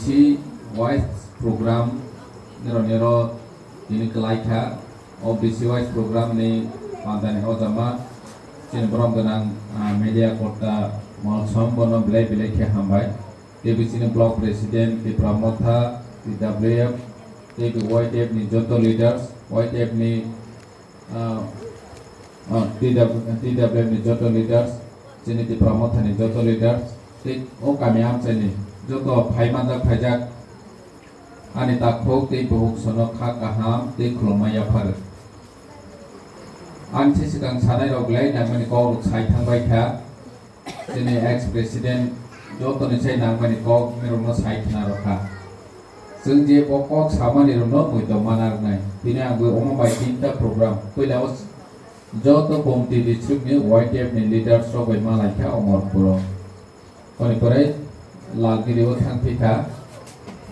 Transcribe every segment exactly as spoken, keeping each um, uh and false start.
C wise program nero nero tini kwlai kha. O B C wise program ni pantani o jama chini borom gwnang, ah, media korta Malsong bono belai belai khe hambai. Tei bini chini block president Tipra Motha, T W F, tei Y T F ni joto leaders, Y T F ni, ah, ah, T W F, T W F ni joto leaders, chini Tipra Motha ni joto leaders, tei o kami amchai ni joto phai manjak phaijak ani takhuk tei buhuk sono kha kaham tei khulumma yapharwi. Ani se swkang sanai rok belai nangmani kok rok sai thangbai kha. Chini ex president jotoni sai nangmani kok nirokno sai khna rokha. Chwng je bo kok samani rokno muitok mana rwnai. Tini ang bo omo bai tinta program. Puila o joto Gomti district ni Y T F ni leaders rok bai malai kha Omorpuro. Oni pore Lalgiri o thang phi kha.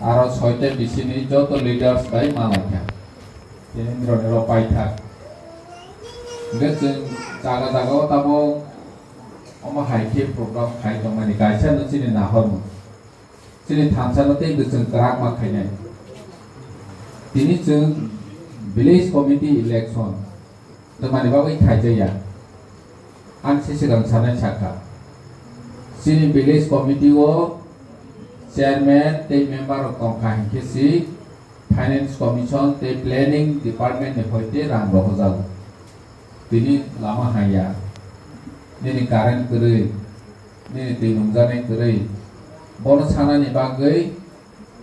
Aro soita bisini joto leaders bai malai kha. Tini nirokni rok pai thak. Hingke chwng jaga jaga o tamo omo hai khe program khai tongmani kaisa no chini nahormung. Chini thansa no tei bwswng kwrak ma khainai. Tini chwng village committee election tongmani bagwi khaijaya. Ang se swkang sanai sakha. Chini village committee o chairman tei member rok tongkha hinkhe si Finance Commission tei Planning Department ni hoite rang rohojago. Tini lama haya, nini current kwrwi, nini twi nungjaknai kwrwi, bono sanani bagwi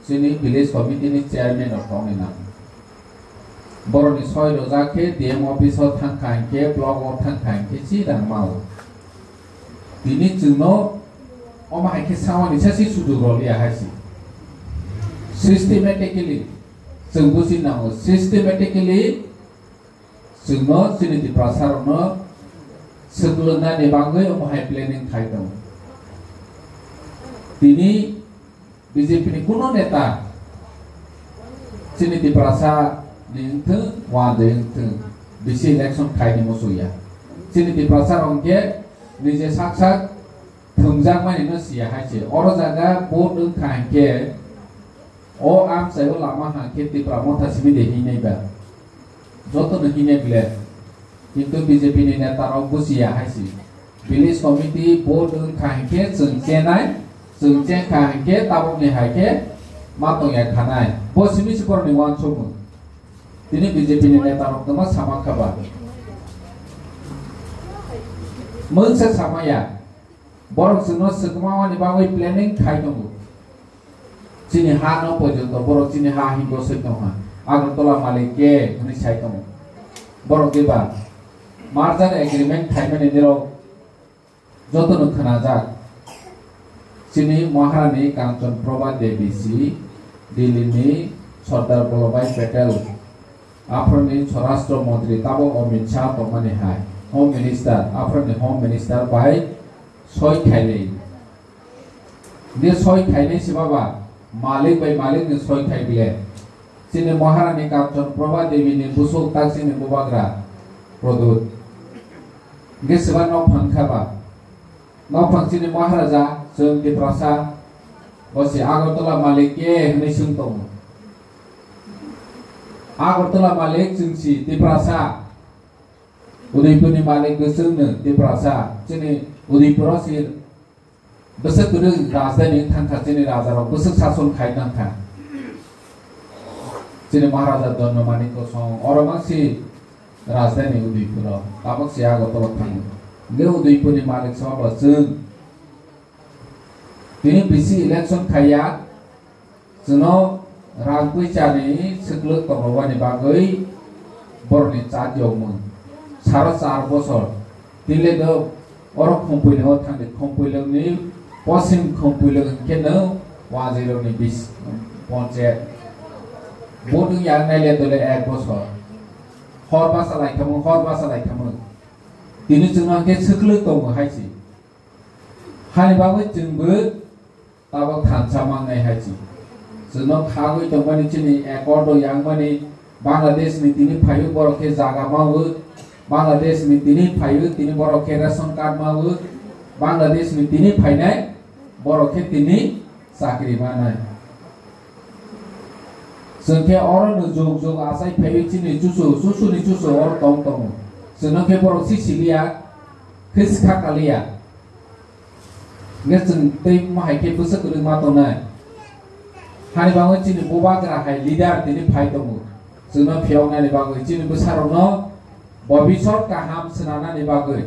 chini village committee ni chairman rok tongwi nang. Borokni soi rojak khe D M office o thangkha hinkhe, block o thangkha hinkhe si rang mao. Tini chwngno omo hai khe samani sasi sujuk rwliya hai si. Systematically chwng buji nango, systematically chwngno chini Tiprasa rokno swklwknani bagwi omo hai planning khai tongo. Tini B J P ni kuno neta chini Tiprasa ni wngthwng, wande wngthwng, bisi election khaini musuya. Chini Tiprasa rok hwnkhe nije sak sak thwngjakmani no siya hai se. Oro jaga vote wngkha hinkhe o amchaio lama hangkhe Tipra Motha simi de hinwi ba. Jotono hinwi ble. Kintu B J P ni neta rok bujiya hai se. Village committee vote wngkha hinkhe chwng chenai, chwng chengkha hinkhe tabukni hai khe ma tongya khanai. Bo simi se borokni uansukmung. Tini B J P ni neta rok tongma sama kha ba. Mungsa samaya. Borok chwngno swkmawani bagwi planning khai tongo. Chini ha no porjonto borok chini ha hinbo soi tongkha. Agartala malik ke hwnwi sai tongo. Borok diba merger agreement khaimani nirok jotono khwnajak. Chini Maharani Kanchan Prabha Devi si Delhi ni Sardar Vallabhbhai Patel, aphuruni Swarashtra Montri tabo Amit Shah tongmani hai Home Minister, aphuruni Home Minister bai soi khailai. Hingke soi khainai se baba, malik bai malik ni soi khai bile. Chini Maharani Kanchan Prabha Devi ni busuk tak chini bubagra Produt. Hingke seba nok phang kha ba. Nok phang chini Maharaja, chwng Tiprasa, bo se Agartala malik ke hwnwi swng tongo. Agartala malik chwng si Tiprasa. Udaipurni malik bo chwngno Tiprasa. Chini Udaipuro si bwswk kwrwng rajdhani wng thangkha, chini rajarok bwswk sason khai thangkha. Chini Maharaja Dhanamanik Kosong, oro mang si rajdhani Udaipuro, tabok si Agartala thango. Hingke Udaipurni malik sobo chwng. Tini bisi election khaiya, chwngno rang puisani swklwk tongrwani bagwi borokni chat yokmung. Saro char bosor. Tile do oro Khumpuini o thangdi, Khumpuilwngni posim Khumpuilwng hinkhe no wazirokni bis ponchayat. Vote wng yang naile dole ek bosor. Hor basa lai thangmung, hor basa lai thangmung. Tini chwngno hinkhe swklwk tongo hai si. Hani bagwi chwngbo tabok thansa mangnai hai si. Chwngno khagwi tongmani chini accord o yangmani Bangladesh ni tini phaio borok khe jaga mawo, Bangladesh ni tini phaio tini borok khe ration card mawo, Bangladesh ni tini phainai borok khe tini chakri manai. Chwng khe oro no jug jug achai phaiwi chini chuchu, chuchu ni chuchu oro tong tongo. Chwngno khe borok si siliya, khe sikha kaliya. Hingkhe chwng tei mohai khe bwswk kwrwi ma tongnai. Hani bagwi chini bubagra hai leader tini phai tongo. Chwngno phiyoknani bagwi chini bwsarokno bobisot kaham swnanani bagwi.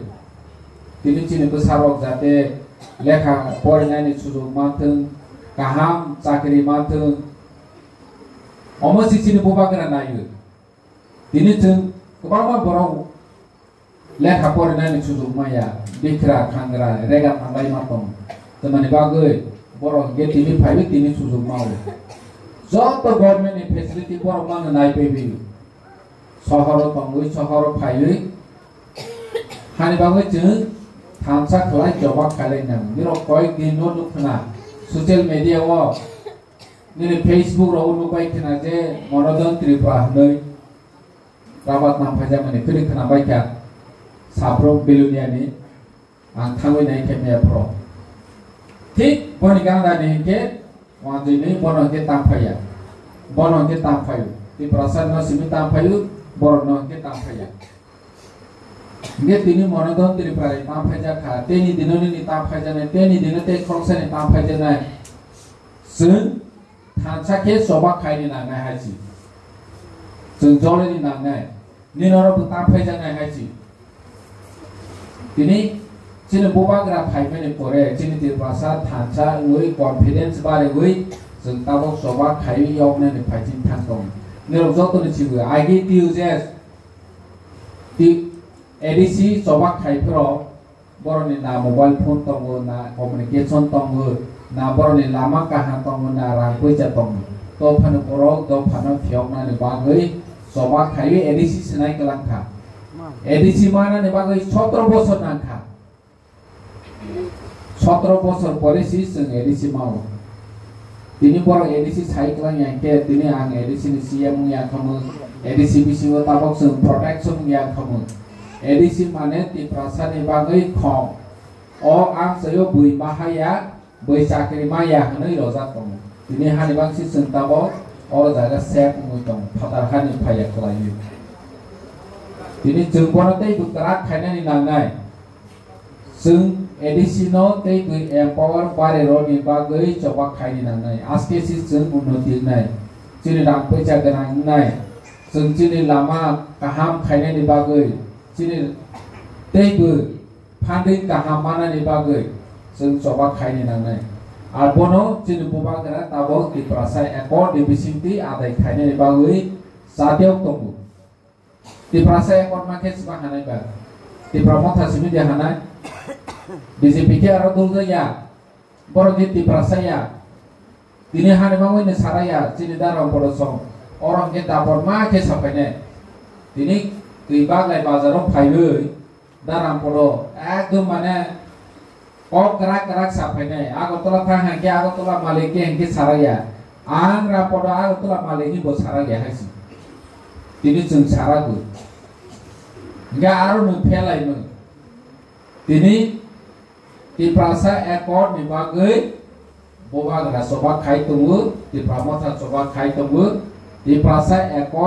Tini chini bwsarok jate lekha porinani sujuk manthwng, kaham chakri manthwng. Omo si chini bubagra naiwi. Tini chwng kwbangma borok lekha porinani sujuk maya, bikra, khangra, rega thanglai ma tong. Tamani bagwi borok hingke tini phaiwi tini sujuk mao. Joto government ni facility borok mano nai paiwi. Sohoro tongwi, sohoro phaiwi. Hani bagwi chwng thansa khlai choba khailai nang. Nirok koyek din no nukna social media o, nini Facebook rogo nukbai khna je Monodon Tripura hwnwi. Rabat nang phaijakmani kwrwi khwnabaikha saphro Belonia ni ang thangwi nai khe maya phro. Thik boni ganda ni hinkhe wanjwi ni bono hinkhe tang phaiya. Bono hinkhe tang phaio. Tiprasa no simi tang phaio, borok no hinkhe tang phaiya. Hinkhe tini Monodon Tripura ni tang phaijak kha, teni dino nini tang phaijaknai, teni dino tei khoroksa ni tang phaijaknai. Chwng thansa khe choba khaini nangnai hai si. Chwng jolini nangnai. Nini oro bo tang phaijaknai hai si. Tini chini bubagra phaimani pore chini Tiprasa thansa wngwi confidence bariwi chwng tabok choba khaiwi yoknani phaiching thang tongo. Nirok jotoni sibwi I G T U J S, T-, A D C choba khai phiro borokni na mobile phone tongo, na communication tongo, na borokni lama kaham tongo, na rang puisa tongo. To phano borok dophano phiyoknani bagwi choba khaiwi A D C swnai kwlang kha. A D C manani bagwi sotro bosor nang kha. Sotro bosor pore si chwng A D C mao. Tini borok A D C sai kwlang ya khe, tini ang A D C ni C M wng ya khamu, A D C bisingo tabok chwng protection wng ya khamu. A D C mane Tiprasa ni bagwi khong. O ang sayo bui mahaya, bui chakri maya hwnwi rojak tongo. Tini hani bangsi chwng tabok o jaga sep wngwi tongo, phatar hani phaiya kwlaiwi. Tini chwng bono tei bwkrak khainani nangnai. Chwng A D C no tei bwi empower bari roni bagwi choba khaini nangnai. Aske si chwng unnoti wngnai. Chini rang puisa gwnang wngnai. Chwng chini lama kaham khainani bagwi, chini tei bwi funding kaham manani bagwi chwng choba khaini nangnai. Ar bono chini bubagra tabok Tiprasa Accord ni bisingtwi adai khainani bagwi chatiyok tongo. Tiprasa Accord ma khe sima hanai ba? Tipra Motha simi de hanai? B J P khe aro dol ya. Borok khe Tiprasa ya. Tini hani bangwi ni sara ya, chini darang bodo song. Oro hwnkhe dapor ma khe sapainai. Tini twi baglai bazaro phaiwi darang bodo ekdom mane kok kwrak kwrak sa phainai. Agartala thang hwnkhe Agartala malik khe hwnkhe saraya. Ang ra podo Agartala malik ni bo saraya hai si. Tini chwng sarago. Hwnkhe aro nwng phelaimwng. Tini Tiprasa Accord ni bagwi bubagra choba khai tongo, Tipra Motha choba khai tongo, Tiprasa Accord